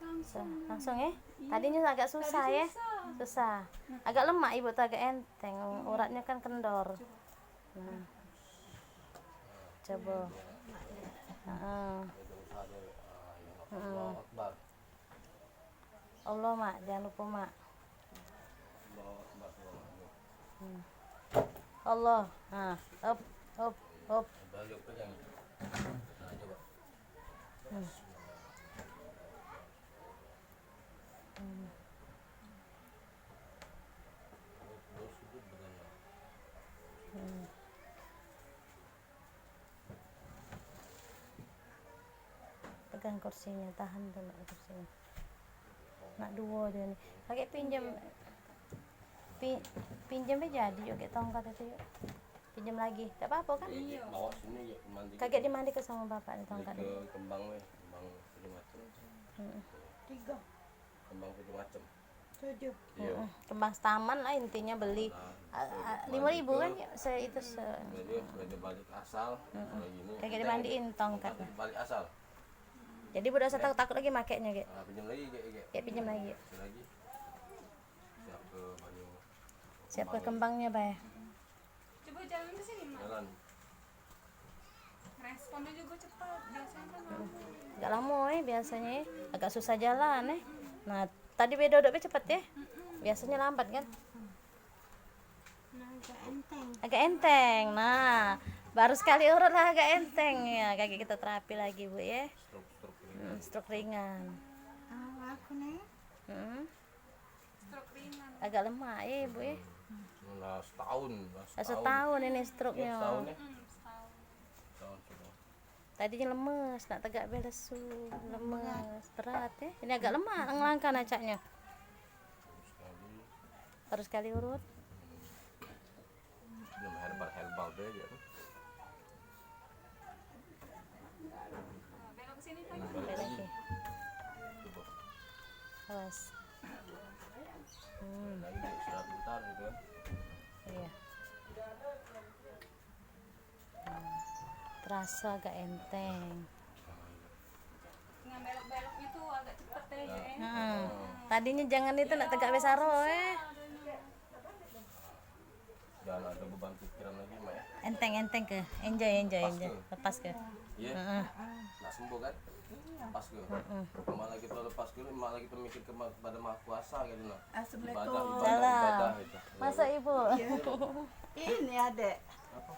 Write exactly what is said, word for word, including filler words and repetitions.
Langsung. Langsung, eh? Tadinya agak susah, ya? Susah. Agak lemak ibu tuh, agak enteng. Uratnya kan kendor. Nah. Coba. Heeh. Heeh. Allah, Mak, jangan lupa, Mak. Hmm. Allah. Nah, up, up, up. Hmm. Hmm. Hmm. Pegang kursinya, tahan dulu kursinya. Nak duo dio ni. Kakek pinjam, pi-, pinjam be jadi yuk, kek tongkat itu yuk. Pinjam lagi. Tak apa-apa kan? Iya. Bawa sini yuk, mandi. Kakek dimandi ke sama bapak ni tongkat ni. Ke kembang weh, kembang segala macam. Hmm. Tiga. Kembang segala macam. Tujuh. Iya. Heeh. Kembang setaman lah intinya beli. Nah, ah, ah, lima ribu kan ya, se-, itu se- Jadi, belajar balik asal, kayak gini. Kagak dimandiin tongkat. Balik asal. Jadi, udah usah takut-takut lagi makainya, Gek. Ah, pinjam lagi, Gek, Gek. Ya, pinjam lagi. Pinjam lagi. Siap ke banyu. Siap ke kembangnya, Bay. Coba jalan ke sini, Mak. Jalan. Responnya juga cepat, biasanya kan lama. Agak lama, eh, biasanya, eh. Agak susah jalan, eh. Nah, tadi be dodok be cepet, ya. Biasanya lambat, kan? Nah, agak enteng. Agak enteng. Nah, baru sekali urut lah agak enteng. Ya, kaki kita terapi lagi, Bu, ya. Stroke, stroke ringan. Hmm, stroke ringan. Ah, aku nih. Hmm. Stroke ringan. Agak lemak, eh, Bu, eh. Lah, setahun, lah, setahun. Setahun ini stroke-nya. Ya, setahun, ya. Mm, setahun. Setahun sudah. Tadinya lemes, nak tegak be lesu, lemes, berat, eh. Ini agak lemak ngelangkah nacaknya. Baru sekali. Baru sekali urut. Minum herbal-herbal be aja tuh. Belok ke sini, Pak. Belok lagi. Coba. Awas. Hmm. Lagi istirahat bentar gitu kan. Iya. Hmm. Terasa agak enteng. Dengan belok-beloknya tuh agak cepet deh, ya. Heeh. Tadinya jangan itu nak tegak be saro, eh. Jangan ada beban pikiran lagi, Mak, ya. Enteng, enteng ke? Enjoy, enjoy, enjoy. Lepas ke? Iya. Heeh. Nak sembuh kan? Lepas ke? Heeh. Malah kita lepas ke, malah kita mikir ke ma-, kepada Maha Kuasa gitu nah. Assalamualaikum. Ibadah, ibadah, ibadah gitu. Masuk, Ibu. Iya. Ini, Adek. Apa?